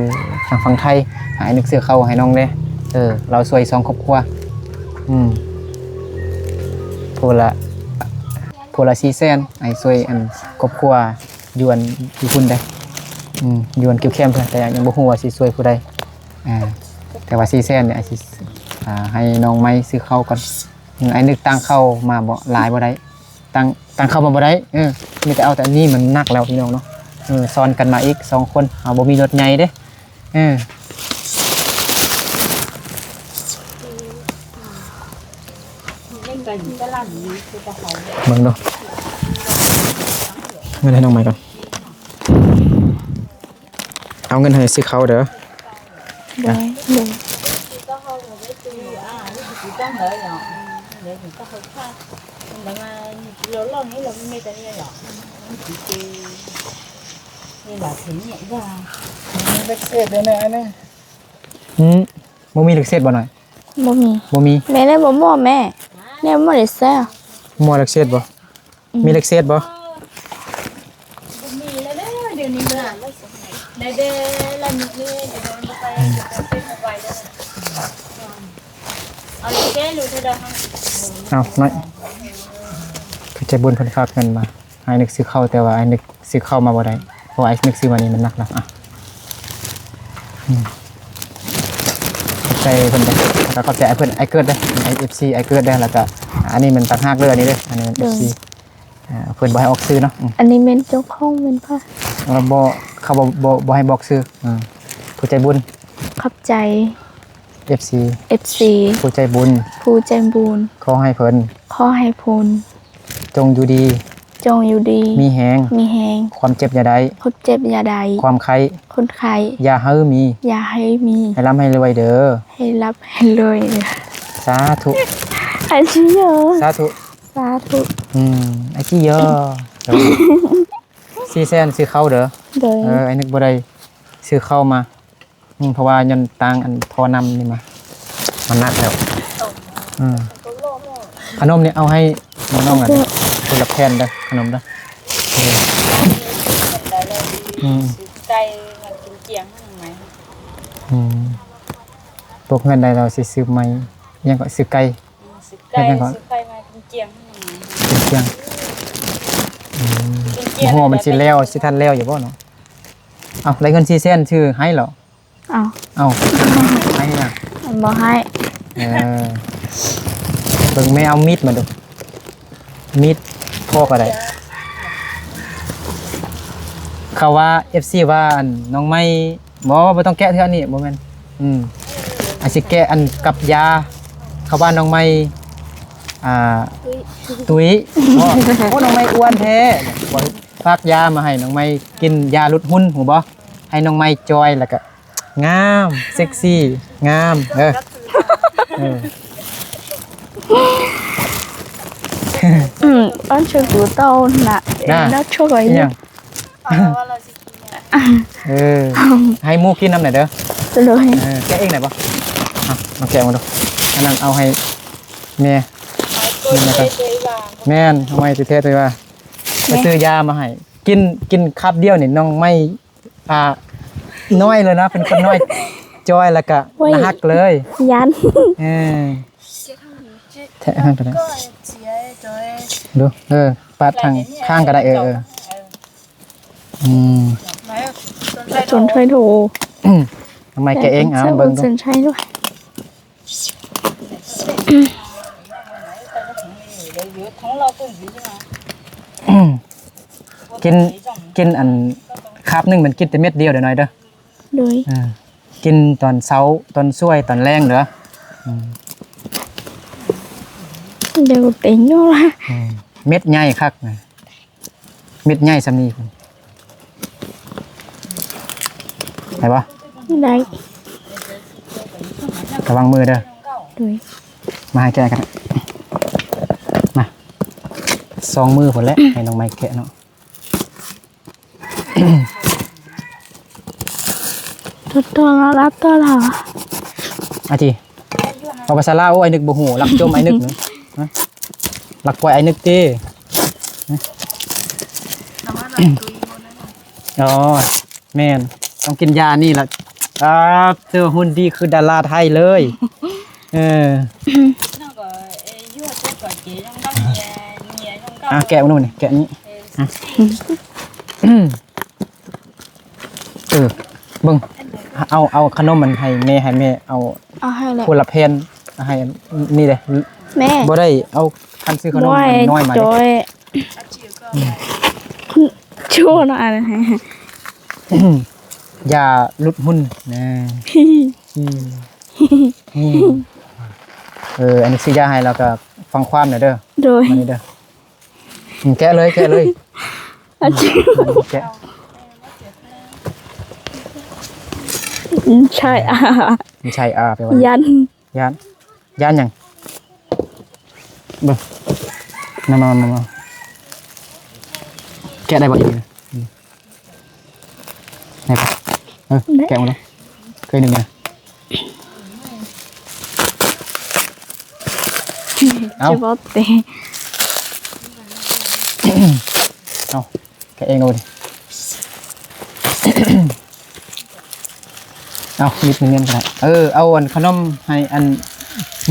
ທາງຝັ່ງໄທ ໃຫ້ນຶກຊື້ເຂົ້າໃຫ້ນ້ອງແດ່. ເອີ ລາວຊ່ວຍສອງຄອບຄົວ. ອືມ ຜູ້ລະ ຜູ້ລະສີ່ແສນ ໃຫ້ຊ່ວຍອັນຄອບຄົວຢູ່ອັນ ຢູ່ພຸ້ນເດ້. ອືມ ຢູ່ອັນກິວແຄມເພິ່ນ ແຕ່ຍັງບໍ່ຮູ້ວ່າຊິຊ່ວຍຜູ້ໃດ. ອ່າ ແຕ່ວ່າສີ່ແສນນີ້ ອ້າຍຊິ ອ່າ ໃຫ້ນ້ອງໃໝ່ຊື້ເຂົ້າກ່ອນ. ອືມ ອ້າຍນຶກຕັງເຂົ້າມາບໍ່ ຫຼາຍບໍ່ໄດ້ ຕັງ ຕັງເຂົ້າມາບໍ່ໄດ້. ເອີ ມີແຕ່ເອົາແຕ່ອັນນີ້ມັນໜັກແລ້ວ ພີ່ນ້ອງເນາະ. ເອີ ຊ້ອນກັນມາອີກສອງຄົນ ເຮົາບໍ່ມີລົດໃຫຍ່ເດ້. ເອີ ເບິ່ງດູ ເງິນໃຫ້ນ້ອງໃໝ່ກ່ອນ. ເອົາເງິນໃຫ້ຊື້ເຂົ້າເດີ. ໂດຍ ໂດຍ. ອືມ ບໍ່ມີເຫຼັກເສດບໍ່ນ້ອຍ? ບໍ່ມີ ບໍ່ມີ. ແມ່ໄດ້ບໍ່ໝໍ້ແມ່ ແມ່ໝໍ້ໄດ້ແຊວ ໝໍ້ເຫຼັກເສດບໍ່? ອືມ ມີເຫຼັກເສດບໍ່? ບໍ່ມີແລ້ວເດີ ດຽວນີ້ເນາະ ໄດ້ແຕ່ລະມື້ນີ້ ດຽວນີ້ໄປ ໄປເປັນໄປເດີ. ເອົາເລີຍເດີ ເອົາໜ້ອຍ ຄືໃຈບຸນເພິ່ນຝາກເງິນມາ ໃຫ້ນຶກຊື້ເຂົ້າ ແຕ່ວ່າໃຫ້ນຶກ ຊື້ເຂົ້າມາບໍ່ໄດ້ ເພາະວ່າອ້າຍນຶກຊື້ມານີ້ມັນໜັກແລ້ວ. ອ່ະ ອືມ ຂອບໃຈເພິ່ນເດ້ ແລ້ວກໍຂອບໃຈອ້າຍເພິ່ນ ອ້າຍເກີດເດ້ ໄອເອັຟຊີ ອ້າຍເກີດເດ້. ແລ້ວກໍອັນນີ້ມັນຕ່າງຫາກເລີຍ ອັນນີ້ເດ້ ອັນນີ້ມັນເອັຟຊີ ອ່າ ເພິ່ນບໍ່ໃຫ້ອອກຊື່ເນາະ. ອືມ ອັນນີ້ແມ່ນເຈົ້າຂອງແມ່ນພະ? ເອີ ບໍ່ ເຂົາບໍ່ ບໍ່ ບໍ່ໃຫ້ບອກຊື່. ອືມ ຜູ້ໃຈບຸນ ຂອບໃຈ ເອັຟຊີ ເອັຟຊີ ຜູ້ໃຈບຸນ ຜູ້ໃຈບຸນ ຂໍໃຫ້ເພິ່ນ ຂໍໃຫ້ເພິ່ນ ຈົ່ງຢູ່ດີ ຈົ່ງຢູ່ດີ ມີແຮງ ມີແຮງ ຄວາມເຈັບຢ່າໄດ້ ຄວາມເຈັບຢ່າໄດ້ ຄວາມໄຂ້ ຄົນໄຂ້ ຢ່າໃຫ້ມີ ຢ່າໃຫ້ມີ ໃຫ້ລ່ຳໃຫ້ລວຍເດີ ໃຫ້ລ່ຳໃຫ້ລວຍເດີ. ສາທຸ ອາຊິໂຍ ສາທຸ ສາທຸ. ອືມ ອາຊິໂຍ. ສີ່ແສນ ຊື້ເຂົ້າເດີ. ໂດຍ. ເອີ ອ້າຍນຶກບໍ່ໄດ້ຊື້ເຂົ້າມາ. ອືມ ເພາະວ່າຍ້ອນຕ່າງອັນທໍ່ນ້ຳນີ້ມາ ມັນໜັກແລ້ວ. ອືມ ຂະໜົມນີ້ເອົາໃຫ້ນ້ອງອັນ ຄົນລະແຜ່ນເດີ ຂະໜົມເດີ. ເອີ ອືມ ໄກ່ມາກິນກຽງ. ອືມ ປົກເຮືອນໄດ້ແລ້ວຊິຊື້ໃໝ່. ຫຍັງກໍ ຊື້ໄກ່ ອືມ ຊື້ໄກ່ ຊື້ໄກ່ມາກິນກຽງ. ກິນກຽງ. ອືມ ກິນກຽງ ບໍ່ຮູ້ວ່າມັນຊິແລ້ວ ຊິທັນແລ້ວຢູ່ບໍ່ເນາະ. ເອົ້າ ໄດ້ເງິນສີ່ແສນ ຊື້ໃຫ້ເລາະ. ເອົ້າ ເອົ້າ ໃຫ້ຫຍັງ? ມັນບໍ່ໃຫ້. ເອີ ເບິ່ງແມ່ເອົາມີດມາດູ ມີດພໍກໍໄດ້. ເຂົາວ່າ ເອັຟຊີ ວ່າ ອັນ ນ້ອງໃໝ່ ບໍ່ ບໍ່ຕ້ອງແກະເທື່ອນີ້ ບໍ່ແມ່ນ. ອືມ ອາ ຊິແກະອັນກັບຢາ ເຂົາວ່ານ້ອງໃໝ່ ອ່າ ຕຸ້ຍ ຕຸ້ຍ ໂອ້ ນ້ອງໃໝ່ອ້ວນແທ້ ຝາກຢາມາໃຫ້ນ້ອງໃໝ່ກິນ ຢາຫຼຸດຫຸ່ນ ຮູ້ບໍ່? ໃຫ້ນ້ອງໃໝ່ຈ່ອຍ ແລ້ວກະງາມ ເຊັກຊີ ງາມ ເອີ ເອີ ອືມ ອັນເຊີນກູເຕົ້ານະ ນະ ນະ ຊ່ວຍ ອີຫຍັງ? ເອີ ໃຫ້ໝູ່ກິນນຳແດ່ເດີ ໂດຍ ເອີ ແກະເອງໄດ້ບໍ່? ອ່ະ ມາແກະມາດູ ອັນນັ້ນເອົາໃຫ້ແມ່ ແມ່ນ ເອົາໄວ້ແທ້ໆ ໄປວ່າ ໄປຊື້ຢາມາໃຫ້ ກິນ ກິນຄາບດຽວນີ້ນ້ອງໃໝ່ ອ່າ ນ້ອຍເລີຍນະ ເປັນຄົນນ້ອຍ ຈ່ອຍ ແລ້ວກະ ໂອ້ຍ ໜ້າຮັກເລີຍ ຢ້ານ ເອີ ແທະໃຫ້ກໍໄດ້ ດູ ເອີ ປາດທາງຂ້າງກໍໄດ້ ເອີ ເອີ ອືມ ສົນໄຊໂທ ອືມ ນ້ອງໃໝ່ແກະເອງ ເອົາເບິ່ງດູ ສົນໄຊດ້ວຍ ກິນ ກິນອັນຄາບໜຶ່ງມັນກິນແຕ່ເມັດດຽວເດີນ້ອຍເດີ ໂດຍ ເອີ ກິນຕອນເຊົ້າ ຕອນສວຍ ຕອນແລງເດີ ອືມ ດຽວເປັນຢູ່ລະ ອືມ ເມັດໃຫຍ່ຄັກນະ ເມັດໃຫຍ່ສ່ຳນີ້ພຸ້ນ ໄດ້ບໍ່? ໄດ້ ລະວັງມືເດີ ໂດຍ ມາໃຫ້ແກະກັນ ມາ ສອງມືພຸ້ນແຫຼະ ໃຫ້ນ້ອງໃໝ່ແກະເນາະ ຕົວໆ ລະຕົວລະ ອາຈີ ເວົ້າພາສາລາວ ໂອ້ ອ້າຍນຶກບໍ່ຮູ້ ລັກຈົ່ມອ້າຍນຶກ ລັກປ່ອຍອ້າຍນຶກຕິ ອໍ ແມ່ນ ຕ້ອງກິນຢານີ້ລະ ອາ ເທື່ອຫຸ່ນດີຄືດາລາໄທເລີຍ ເອີ ອາ ແກະເບິ່ງດູນີ້ ແກະນີ້ ອາ ເອີ ເບິ່ງ ເອົາ ເອົາຂະໜົມມັນໃຫ້ແມ່ ໃຫ້ແມ່ເອົາ ເອົາໃຫ້ແຫຼະ ຄົນລະແຜ່ນ ໃຫ້ ນີ້ເດ້ ແມ່ ບໍ່ໄດ້ເອົາ ຄັນຊື້ຂະໜົມ ນ້ອຍ ນ້ອຍມາເດ້ ໂອ້ຍ ອືມ ໂຊເນາະ ອັນນັ້ນ ຢາຫຼຸດຫຸ່ນນະ ອືມ ອືມ ເອີ ອັນນີ້ຊື້ຢາໃຫ້ ແລ້ວກໍຟັງຄວາມແດ່ເດີ ໂດຍ ມານີ້ເດີ ອືມ ແກະເລີຍ ແກະເລີຍ ອືມ ແກະ ອືມ ໃຊ່ ອາ ໃຊ່ ອາ ແປວ່າ ຢ້ານ ຢ້ານ ຢ້ານຫຍັງ? ເບິ່ງ ມາ ມາ ມາ ມາ ແກະໄດ້ບໍ່ອີກນີ້ນະ? ອືມ ໄດ້ປະ? ເອີ ໄດ້ ແກະເບິ່ງດູ ເຄີຍໜຶ່ງນະ ເອົາ ຈະບອກແຕ່ ເອົາ ແກະເອງໂລດ ເອົາ ມີດມັນເງືອນກໍໄດ້ ເອີ ເອົາອັນຂະໜົມໃຫ້ອັນ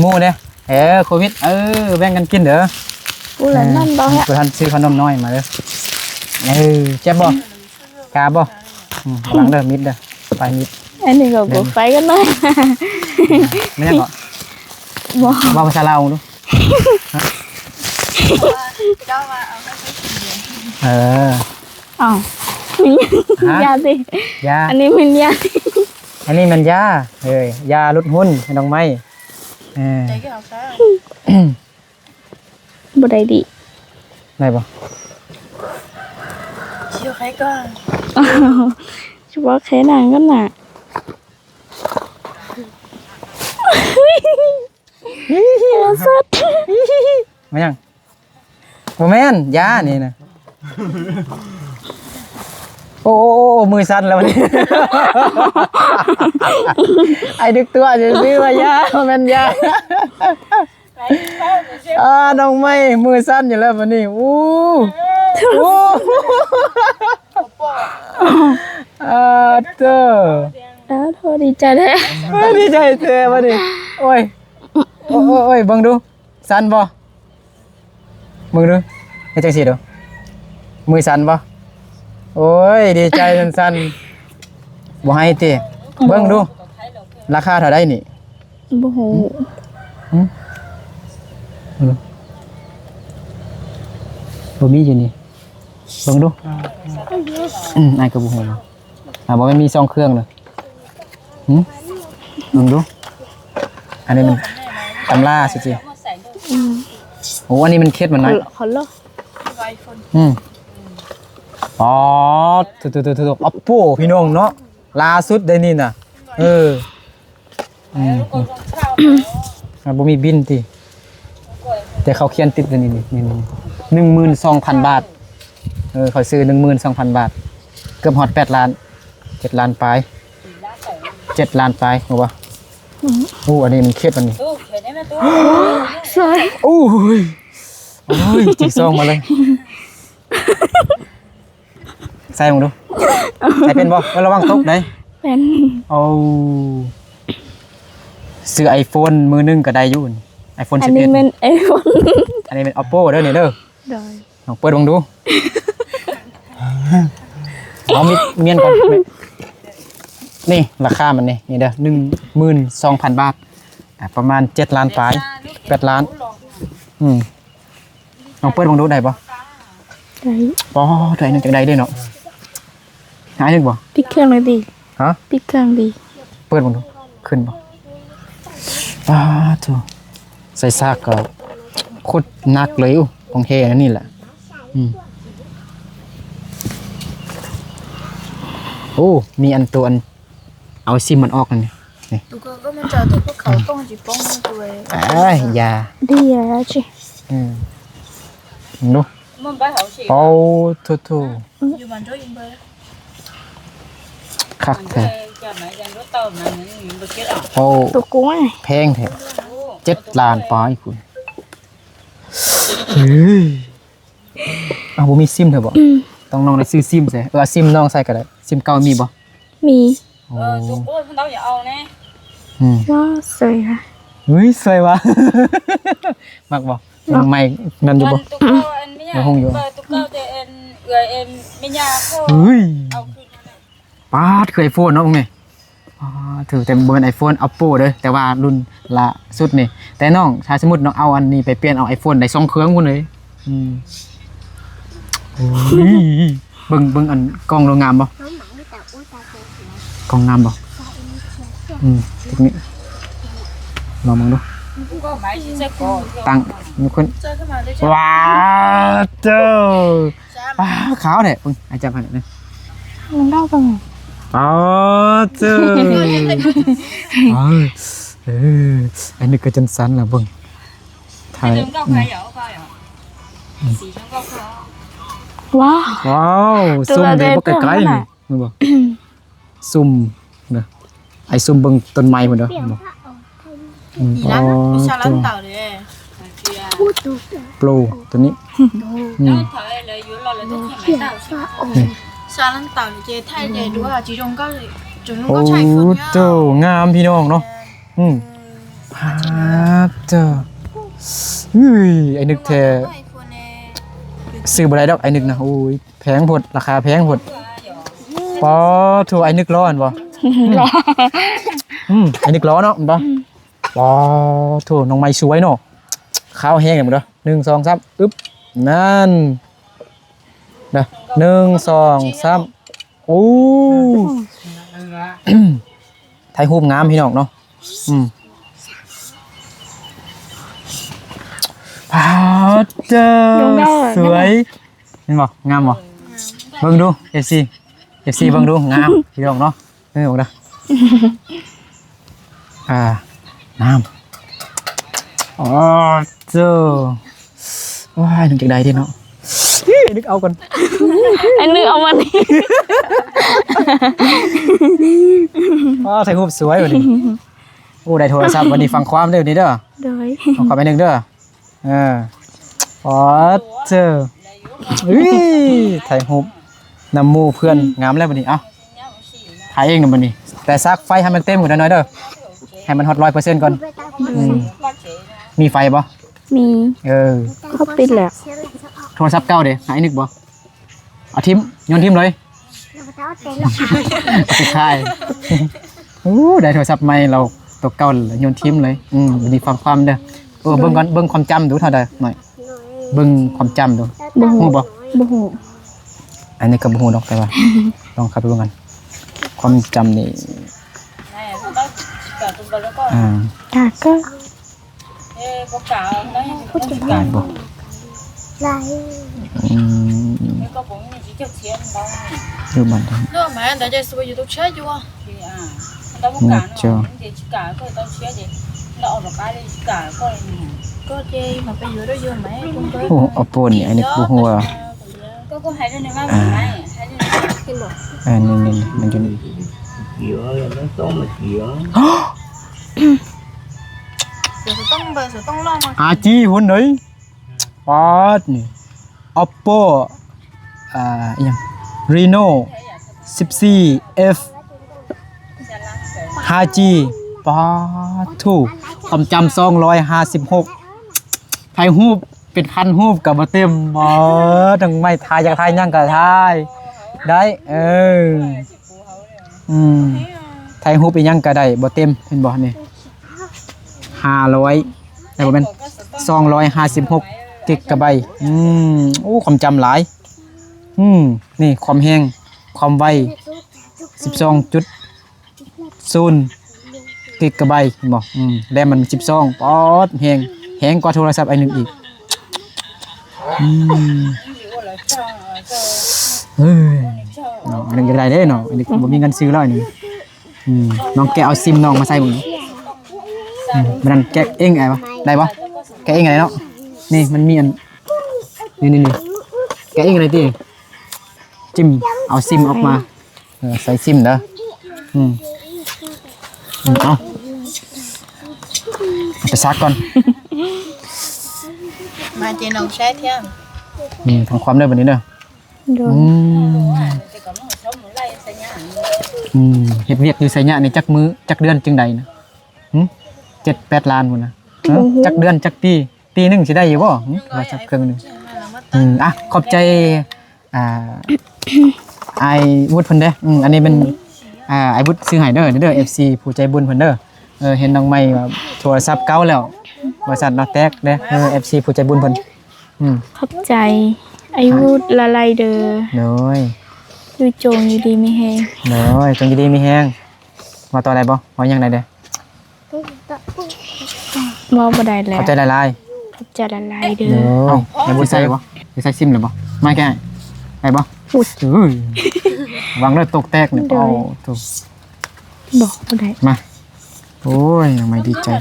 ໝູ່ເດ້ ເອີ ໂຄວິດ ເອີ ແບ່ງກັນກິນເດີ ຜູ້ລະນັ້ນບໍ່ ຜູ້ທັນຊື້ຂະໜົມນ້ອຍມາເດີ ເອີ ແຊບບໍ່? ກາບໍ່? ອືມ ລະວັງເດີ ມີດເດີ ປາຍມີດ ອັນນີ້ກໍບໍ່ໄປກັນເລີຍ ແມ່ນຫຍັງເກາະ? ບໍ່ ເວົ້າພາສາລາວເບິ່ງດູ ເຈົ້າວ່າເອົາມາໃສ່ ເອີ ອ້າວ ຢາຕິ ຢາ ອັນນີ້ແມ່ນຢາ ອັນນີ້ແມ່ນຢາ ເອີ ຢາຫຼຸດຫຸ່ນໃຫ້ນ້ອງໃໝ່ ເອີ ບໍ່ໄດ້ດິ ໄດ້ບໍ່? ຊິເອົາໃຫ້ກ່ອນ ຊິເອົາໃຫ້ນາງກ່ອນນະ ໂອ້ ສັດ ແມ່ນຫຍັງ? ບໍ່ແມ່ນ ຢານີ້ນະ ໂອ້ ໂອ້ ໂອ້ ມືສັ່ນແລ້ວບັດນີ້ ໄອ້ດຶກຕົວະຊື່ໆວ່າຢາ ບໍ່ແມ່ນຢາ ອ່າ ນ້ອງໃໝ່ມືສັ່ນຢູ່ແລ້ວບັດນີ້ ໂອ້ ໂອ້ ອ່າ ເຕີ ອ່າ ໂທ ດີໃຈແທ້ ດີໃຈແທ້ບັດນີ້ ໂອ້ຍ ໂອ້ຍ ເບິ່ງດູ ສັ່ນບໍ່? ເບິ່ງດູ ເຮັດຈັ່ງຊີ້ດູ ມືສັ່ນບໍ່? ໂອ້ຍ ດີໃຈສັ່ນໆ ບໍ່ໃຫ້ຕິ ເບິ່ງດູ ລາຄາເທົ່າໃດນີ້? ບໍ່ຮູ້ ຫຶ? ບໍ່ມີຢູ່ນີ້ ເບິ່ງດູ ອືມ ອ້າຍກໍບໍ່ຮູ້ ອ່າ ບໍ່ແມ່ນມີສອງເຄື່ອງເນາະ ຫຶ? ເບິ່ງດູ ອັນນີ້ມັນຕຳລາຊິໆ ອືມ ໂອ້ ອັນນີ້ມັນເຂດມັນ ເຂົາ ເນາະ ເຂົາເລີຍ ອືມ ອໍ ໂທ້ໆໆ ໂອ້ໂຫ ພີ່ນ້ອງເນາະ ລ່າສຸດໄດ໋ນີ້ນະ ເອີ ອືມ ອ່າ ບໍ່ມີບິນຕິ ແຕ່ເຂົາຂຽນຕິດຢູ່ນີ້ ນີ້ ນີ້ ໜຶ່ງໝື່ນສອງພັນບາດ ເອີ ເຂົາຊື້ໜຶ່ງໝື່ນສອງພັນບາດ ເກືອບຮອດແປດລ້ານ ເຈັດລ້ານປາຍ ເຈັດລ້ານປາຍ ຮູ້ບໍ່? ອືມ ໂອ້ ອັນນີ້ມັນເຂດມັນນີ້ ສວຍ ໂອ້ຍ ໂອ້ຍ ຈິກຊອງມາເລີຍ ໃສ່ເບິ່ງດູ ໃສ່ເປັນບໍ່? ເອີ ລະວັງຕົກໄດ໋ ເປັນ ໂອ້ ຊື້ໄອໂຟນມືໜຶ່ງກໍໄດ້ຢູ່ ໄອໂຟນສິບເອັດ ອັນນີ້ແມ່ນໄອໂຟນ ອັນນີ້ແມ່ນໂອໂປເດີນີ້ເດີ ໂດຍ ລອງເປີດເບິ່ງດູ ເອົາມີດມ້ຽນກ່ອນ ນີ້ລາຄາມັນນີ້ ນີ້ເດີ ໜຶ່ງໝື່ນສອງພັນບາດ ອ່າ ປະມານເຈັດລ້ານປາຍ ແປດລ້ານ ອືມ ລອງເປີດເບິ່ງດູໄດ້ບໍ່? ໄດ້ ອໍ ໄດ້ໜຶ່ງ ຈັ່ງໃດເດ້ເນາະ ຫາຍໜຶ່ງບໍ່? ປິດເຄື່ອງເລີຍຕິ? ຮະ? ປິດເຄື່ອງຕິ? ເປີດເບິ່ງດູ ຂຶ້ນບໍ່? ປາໂທ້ ໃສ່ຊາກກໍໂຄດໜັກເລີຍ ຂອງແທ້ອັນນີ້ແຫຼະ ອືມ ໂອ້ ມີອັນໂຕອັນ ເອົາຊິມມັນອອກນັ້ນນີ້ ນີ້ ເອີຍ ຢ່າ ເດີ ອືມ ເບິ່ງດູ ໂອ້ ໂທ້ໆ ຄັກແທ້ ໂອ້ ໂຕກົວ ແພງແທ້ ເຈັດລ້ານປາຍພຸ້ນ ເອີຍ ອ້າວ ບໍ່ມີຊິມເທື່ອບໍ່? ອືມ ຕ້ອງນ້ອງໄດ້ຊື້ຊິມໃສ່ ເອີ ເອົາຊິມນ້ອງໃສ່ກໍໄດ້ ຊິມເກົ່າມີບໍ່? ມີ ໂອ້ ເອີ ສຸກໂອ້ຍ ເຂົາເຈົ້າຢ່າເອົາແນ່ ອືມ ວ້າ ສວຍຫວະ ເຮີ້ຍ ສວຍຫວະ ມັກບໍ່? ມັກ ໃໝ່ນັ້ນຢູ່ບໍ່? ອັນຕຸກເກົ້າ ອັນແມ່ຍ່າ ຍັງຫົງຢູ່ ເປີດຕຸກເກົ້າແຕ່ອັນເອື້ອຍ ອັນແມ່ຍ່າເຂົາ ເຮີ້ຍ ເອົາຄືນນັ້ນນ່ະ ປາດ ຄືໄອໂຟນເນາະ ເບິ່ງນີ້ ອາ ຖືກແຕ່ບໍ່ແມ່ນໄອໂຟນ ໂອໂປເດີ ແຕ່ວ່າລຸ້ນລ່າສຸດນີ້ ແຕ່ນ້ອງ ຖ້າສົມມຸດນ້ອງເອົາອັນນີ້ໄປປ່ຽນເອົາໄອໂຟນໄດ້ສອງເຄື່ອງພຸ້ນເລີຍ ອືມ ໂອ້ຍ ເບິ່ງ ເບິ່ງອັນກ່ອງດູງາມບໍ່? ກ່ອງງາມບໍ່? ອືມ ເຕັກນິກ ລອງເບິ່ງດູ ຕັ້ງ ຍົກຂຶ້ນ ວ້າວ ເຈົ້າ ວ້າວ ຂາວແທ້ ເບິ່ງ ໃຫ້ຈັບໃຫ້ແນ່ ມັນເດົາເບິ່ງ ອໍ ເຈົ້າ ເອີ ເອີ ອັນນີ້ກໍຈັ່ງຊັ້ນລະເບິ່ງ ຖ່າຍ ວ້າວ ວ້າວ ຊູມໄດ້ບໍ່ ໃກ້ໆ ນີ້ ເຫັນບໍ່? ຊຸ່ມເດີ ໄອ້ຊຸ່ມເບິ່ງຕົ້ນໄມ້ພຸ້ນເດີ ເຫັນບໍ່? ອືມ ອີ່ຫຼານ ອໍ ວິຊາລັນເຕົາເດ້ ໂປຣ ໂຕນີ້ ອືມ ໂອ້ ໂຕງາມພີ່ນ້ອງເນາະ ອືມ ພາດເຈົ້າ ເອີຍ ໄອ້ນຶກແທ້ ຊື້ບໍ່ໄດ້ດອກ ໄອ້ນຶກນະ ໂອ້ຍ ແພງໂພດ ລາຄາແພງໂພດ ປາໂທ້ ໄອ້ນຶກຫຼໍ່ຫັ້ນບໍ່? ຫຼໍ່ ອືມ ໄອ້ນຶກຫຼໍ່ເນາະ ແມ່ນບໍ່? ອືມ ປາໂທ້ ນ້ອງໃໝ່ສວຍເນາະ ຂາວແຮງເດ້ ໜຶ່ງ ສອງ ສາມ ອຶບ ນັ້ນ ເດີ ໜຶ່ງ ສອງ ສາມ ໂອ້ ຖ່າຍຮູບງາມພີ່ນ້ອງເນາະ ອືມ ປາດເຈົ້າ ສວຍ ເຫັນບໍ່? ງາມບໍ່? ເບິ່ງດູ ເອັຟຊີ ເອັຟຊີ ເບິ່ງດູ ງາມພີ່ນ້ອງເນາະ ເບິ່ງດູ ອ່າ ງາມ ໂອ້ ເຈົ້າ ວ້າຍ ນຶກຢາກໄດ້ເດ້ເນາະ ນຶກເອົາກ່ອນ ອັນນີ້ເອົາມານີ້ ວ້າວ ຖ່າຍຮູບສວຍບັດນີ້ ໂອ້ ໄດ້ໂທລະສັບ ບັດນີ້ຟັງຄວາມເດີ ນີ້ເດີ ໂດຍ ຂອບໃຈໜຶ່ງເດີ ເອີ ອໍ ເຈີ ອຸ້ຍ ຖ່າຍຮູບນຳໝູ່ເພື່ອນ ອືມ ງາມແລ້ວບັດນີ້ ເອົ້າ ຖ່າຍເອງນະບັດນີ້ ແຕ່ສາກໄຟໃຫ້ມັນເຕັມກ່ອນໜ້ອຍເດີ ໃຫ້ມັນຮອດຮ້ອຍເປີເຊັນກ່ອນ ອືມ ມີໄຟບໍ່? ມີ ເອີ ເຂົາປິດແລ້ວ ໂທລະສັບເກົ່າເດ ໃຫ້ນຶກບໍ່? ເອົາຖິ້ມ ໂຍນຖິ້ມເລີຍ ສຸດທ້າຍ ໂອ້ ໄດ້ໂທລະສັບໃໝ່ ລາວໂຕເກົ່າລະໂຍນຖິ້ມເລີຍ ອືມ ບໍ່ມີຄວາມ ຄວາມເດີ ເອີ ເບິ່ງກ່ອນ ເບິ່ງຄວາມຈຳດູເທົ່າໃດໜ້ອຍ ເບິ່ງຄວາມຈຳດູ ບໍ່ຮູ້ ຮູ້ບໍ່? ບໍ່ຮູ້ ອັນນີ້ກໍບໍ່ຮູ້ດອກ ແຕ່ວ່າ ລອງເຂົ້າໄປເບິ່ງກັນ ຄວາມຈຳນີ້ ອ່າ ກະກໍ ຫຼາຍບໍ່? ຫຼາຍ ອືມ ຢູ່ບ້ານເຮົາ ເນາະ ແມ່ນ ແຕ່ຈະສວຍຢູ່ຕົກແຊຢູ່ ເນາະ ເຈົ້າ ໂອ້ ໂອໂປນີ້ ອັນນີ້ບໍ່ຮູ້ວ່າ ອ່າ ອັນນີ້ ມັນຢູ່ນີ້ ອາຈີພຸ້ນເດ້ຍ ປາດນີ້ ໂອໂປ ອ່າ ອີ່ຫຍັງ Reno ສິບສີ່ F ຫ້າຈີ ປາດໂທ້ ຄວາມຈຳ ສອງຮ້ອຍຫ້າສິບຫົກ ຖ່າຍຮູບເປັນພັນຮູບກໍບໍ່ເຕັມ ບໍ່ ຕ້ອງໄມ້ ຖ່າຍ ຢາກຖ່າຍຫຍັງກໍຖ່າຍໄດ້ ເອີ ອືມ ຖ່າຍຮູບອີ່ຫຍັງກໍໄດ້ ບໍ່ເຕັມ ເຫັນບໍ່ນີ້ ຫ້າຮ້ອຍ ແຕ່ບໍ່ແມ່ນ ສອງຮ້ອຍຫ້າສິບຫົກກິກກະໄບ ອືມ ໂອ້ ຄວາມຈຳຫຼາຍ ອືມ ນີ້ ຄວາມແຮງ ຄວາມໄວ ສິບສອງຈຸດສູນກິກກະໄບ ເຫັນບໍ່ ອືມ ແລມມັນສິບສອງ ປາດ ແຮງ ແຮງກວ່າໂທລະສັບໄອ້ໜຶ່ງອີກ ອືມ ເອີຍ ເນາະ ອັນນີ້ຢາກໄດ້ເດ້ເນາະ ອັນນີ້ບໍ່ມີເງິນຊື້ແລ້ວນີ້ ອືມ ນ້ອງແກະເອົາຊິມນ້ອງມາໃສ່ເບິ່ງ ອືມ ມັນນັ້ນແກະເອງໄດ້ບໍ່ ໄດ້ບໍ່ ແກະເອງໄດ້ເນາະ ນີ້ມັນມີອັນ ນີ້ໆໆ ແກະເອງໄດ້ຕິ ຈິ້ມເອົາຊິມອອກມາ ເອີ ໃສ່ຊິມເດີ ອືມ ອືມ ເອົາ ເອົາໄປຊັກກ່ອນ ມາເຈນ້ອງແຊທຽງ ອືມ ທາງຄວາມເດີບັດນີ້ເດີ ໂດຍ ອືມ ອືມ ເຮັດວຽກຢູ່ໄຊຍະນີ້ຈັກມື້ ຈັກເດືອນຈຶ່ງໄດ້ນະ? ຫຶ? ເຈັດແປດລ້ານພຸ້ນນະ. ໂອ້ໂຫ ຈັກເດືອນ ຈັກປີ? ປີໜຶ່ງຊິໄດ້ຢູ່ບໍ່? ຫຶ? ວ່າຈັກເຄື່ອງໜຶ່ງ. ອືມ ອ່ະ ຂອບໃຈ ອ່າ ອ້າຍວຸດເພິ່ນເດ້. ອືມ ອັນນີ້ແມ່ນ ອ່າ ອ້າຍວຸດຊື້ໃຫ້ເດີ ເດີ ເອັຟຊີ ຜູ້ໃຈບຸນເພິ່ນເດີ. ເອີ ເຫັນນ້ອງໃໝ່ວ່າໂທລະສັບເກົ່າແລ້ວ ວ່າຊັ້ນເນາະ ແຕກເດ້. ເອີ ເອັຟຊີ ຜູ້ໃຈບຸນເພິ່ນ. ອືມ ຂອບໃຈອ້າຍວຸດຫຼາຍໆເດີ. ໂດຍ ຢູ່ຈົ່ງຢູ່ດີມີແຮງ. ໂດຍ ຈົ່ງຢູ່ດີມີແຮງ. ເວົ້າຕໍ່ໄດ້ບໍ່? ເວົ້າຫຍັງໄດ້ເດ້? ເວົ້າບໍ່ໄດ້ແລ້ວ. ຂອບໃຈຫຼາຍໆ. ຂອບໃຈຫຼາຍໆເດີ. ໂດຍ ເອົາ ໃຫ້ບຸດໃສ່ບໍ່? ຊິໃສ່ຊິມແລ້ວບໍ່? ມາແກະ ໄດ້ບໍ່? ອຸ້ຍ ເອີຍ ວາງແລ້ວຕົກແຕກນີ້. ໂດຍ ເອົາ ໂທ້ ບໍ່ ບໍ່ໄດ້. ມາ ໂອ້ຍ ນ້ອງໃໝ່ດີໃຈ. ອ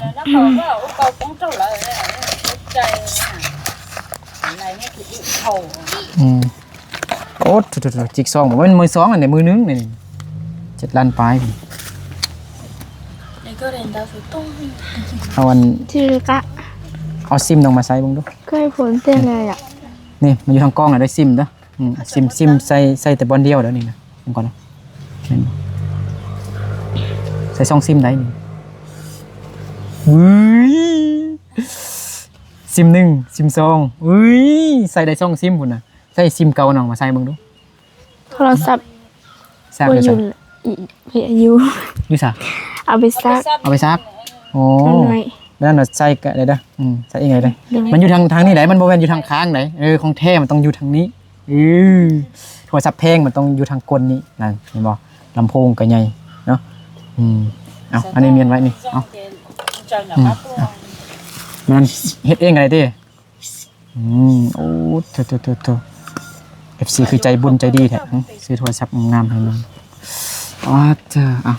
ືມ ໂອ້ ໂທ້ໆໆ ຈິກຊອງ ບໍ່ແມ່ນມືສອງ ອັນນີ້ມືໜຶ່ງນີ້ ເຈັດລ້ານປາຍ. ເອົາອັນ ເອົາຊິມນ້ອງມາໃສ່ເບິ່ງດູ. ເຄີຍຜົນເປັນແລ້ວ. ນີ້ ມັນຢູ່ທາງກ້ອງນະ ໄດ້ຊິມເດີ. ອືມ ຊິມ ຊິມໃສ່ ໃສ່ແຕ່ບ່ອນດຽວເດີນີ້ນະ ເບິ່ງກ່ອນນະ. ແມ່ນ ໃສ່ສອງຊິມໄດ້ນີ້. ເວີຍ ຊິມໜຶ່ງ ຊິມສອງ. ເວີຍ ໃສ່ໄດ້ສອງຊິມພຸ້ນນະ. ໃສ່ຊິມເກົ່ານ້ອງມາໃສ່ເບິ່ງດູ. ໂທລະສັບ ຊັກຢູ່ໃສ? ຢູ່ ຢູ່ໃສ? ເອົາໄປຊັກ. ເອົາໄປຊັກ. ໂອ້ ນັ້ນໃສ່ກໍໄດ້ເດີ. ອືມ ໃສ່ເອງໄດ້ເດີ. ມັນຢູ່ທາງ ທາງນີ້ໄດ໋ ມັນບໍ່ແມ່ນຢູ່ທາງຂ້າງໄດ໋. ເອີ ຂອງແທ້ມັນຕ້ອງຢູ່ທາງນີ້. ເອີ ໂທລະສັບແພງມັນຕ້ອງຢູ່ທາງກົ້ນນີ້ນະ ເຫັນບໍ່? ລຳໂພງກໍໃຫຍ່ເນາະ. ອືມ ເອົາ ອັນນີ້ມ້ຽນໄວ້ນີ້. ເອົາ ອືມ ເອົາ ມັນເຮັດເອງກໍໄດ້ຕິ. ອືມ ໂອ້ ໂທ້ໆໆໆ ເອັຟຊີ ຄືໃຈບຸນໃຈດີແທ້. ຫຶ? ຊື້ໂທລະສັບງາມໆໃຫ້ນ້ອງ. ອາ ເຈົ້າ ອ່ະ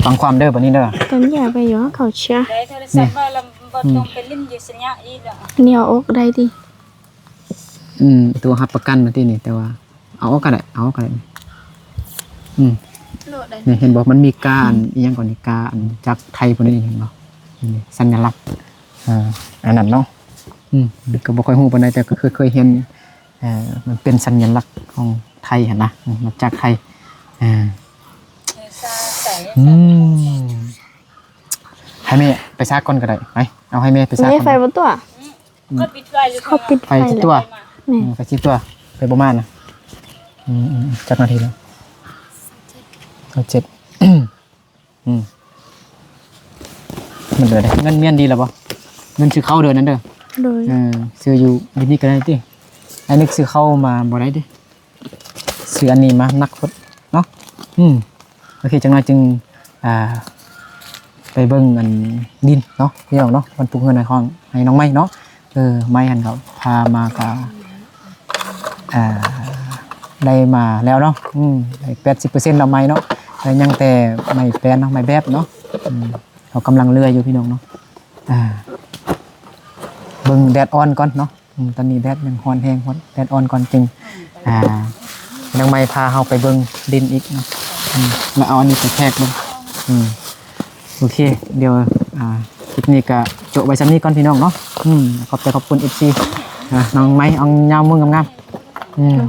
ຟັງຄວາມເດີບັດນີ້ເດີ. ຕອນຢ່າໄປຢູ່ເຂົາເຊຍ ໄດ້ໂທລະສັບມາລຳ ບໍ່ຕ້ອງໄປຫຼິ້ນຢູ່ໄຊຍະອີກແລ້ວ. ນີ້ເອົາອອກໄດ້ຕິ? ອືມ ຕົວຮັບປະກັນມາຕິນີ້ ແຕ່ວ່າ ເອົາອອກກໍໄດ້ ເອົາອອກກໍໄດ້. ອືມ ນີ້ເຫັນບໍ່ ມັນມີກາອັນ ອືມ ອີ່ຫຍັງກ່ອນນີ້ ກາອັນຈາກໄທພຸ້ນນີ້ ເຫັນບໍ່? ນີ້ສັນຍະລັກ ອ່າ ອັນນັ້ນເນາະ. ອືມ ກໍບໍ່ຄ່ອຍຮູ້ປານໃດ ແຕ່ກໍເຄີຍ ເຄີຍເຫັນ ເອີ ມັນເປັນສັນຍະລັກຂອງໄທຫັ້ນນະ. ອືມ ມາຈາກໄທ. ອ່າ ອືມ ໃຫ້ແມ່ໄປຊັກກ່ອນກໍໄດ້. ໄປ ເອົາໃຫ້ແມ່ໄປຊັກກ່ອນ. ແມ່ໄຟບໍ່ຕົວະ? ອືມ ເຂົາປິດໄຟ ເຂົາປິດໄຟ ໄຟຊິຕົວະ. ແມ່ນ ອືມ ໄຟຊິຕົວະ ໄຟບໍ່ມານະ. ອືມ ອືມ ຈັກນາທີແລ້ວ? ຊາວເຈັດ. ອືມ ມັນເດີ ເງິນມ້ຽນດີແລ້ວບໍ່? ເງິນຊື້ເຂົ້າເດີນັ້ນເດີ. ໂດຍ ເອີ ຊື້ຢູ່ ຢູ່ນີ້ກໍໄດ້ຕິ. ໄອ້ນຶກຊື້ເຂົ້າມາບໍ່ໄດ້ຕິ. ຊື້ອັນນີ້ມາໜັກໂພດເນາະ. ອືມ ໂອເຄ ຈັກໜ້ອຍຈຶ່ງ ອ່າ ໄປເບິ່ງອັນດິນເນາະ ພີ່ນ້ອງເນາະ ມັນປູກເຮືອນໃຫ້ຂອງ ໃຫ້ນ້ອງໄມ້ເນາະ. ເອີ ໄມ້ຫັ້ນກໍພາມາກໍ ອ່າ ໄດ້ມາແລ້ວເນາະ ອືມ ໄດ້ແປດສິບເປີເຊັນແລ້ວໄມ້ເນາະ ແຕ່ຍັງແຕ່ໄມ້ແປນເນາະ ໄມ້ແບບເນາະ ອືມ ເຂົາກຳລັງເລື່ອຍຢູ່ ພີ່ນ້ອງເນາະ. ອ່າ ເບິ່ງແດດອ່ອນກ່ອນເນາະ ອືມ ຕອນນີ້ແດດຍັງຮ້ອນແຮງ ຮ້ອນ ແດດອ່ອນກ່ອນຈຶ່ງ ອ່າ ນາງໄມ້ພາເຮົາໄປເບິ່ງດິນອີກເນາະ ອືມ ແລ້ວເອົາອັນນີ້ໄປແທກເບິ່ງ ອືມ ໂອເຄ ດຽວ ອ່າ ຄລິບນີ້ກະໂຈະໄວ້ຊ່ຳນີ້ກ່ອນ ພີ່ນ້ອງເນາະ ອືມ ຂອບໃຈຂອບຄຸນ ເອັຟຊີ ອ່າ ນ້ອງໄມ້ ເອົາຍາມມືງາມໆ ອືມ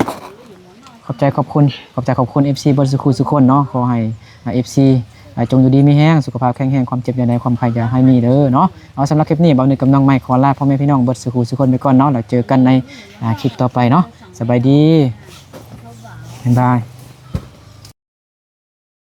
ຂອບໃຈຂອບຄຸນ ຂອບໃຈຂອບຄຸນ ເອັຟຊີ ເບິດສູ່ຄູ່ສູ່ຄົນເນາະ ຂໍໃຫ້ ອ່າ ເອັຟຊີ ອ່າ ຈົ່ງຢູ່ດີມີແຮງ ສຸຂະພາບແຂງແຮງ ຄວາມເຈັບຢ່າໄດ້ ຄວາມໄຂ້ຢ່າໃຫ້ມີເດີເນາະ. ເອົາ ສຳລັບຄລິບນີ້ ບ່າວໜຶ່ງກັບນ້ອງໄມ້ຂໍລາພໍ່ແມ່ພີ່ນ້ອງເບິດສູ່ຄູ່ສູ່ຄົນໄປກ່ອນເນາະ ແລ້ວເຈີກັນໃນ ອ່າ ຄລິບຕໍ່ໄປເນາະ. ສະບາຍດີ ບາຍບາຍ.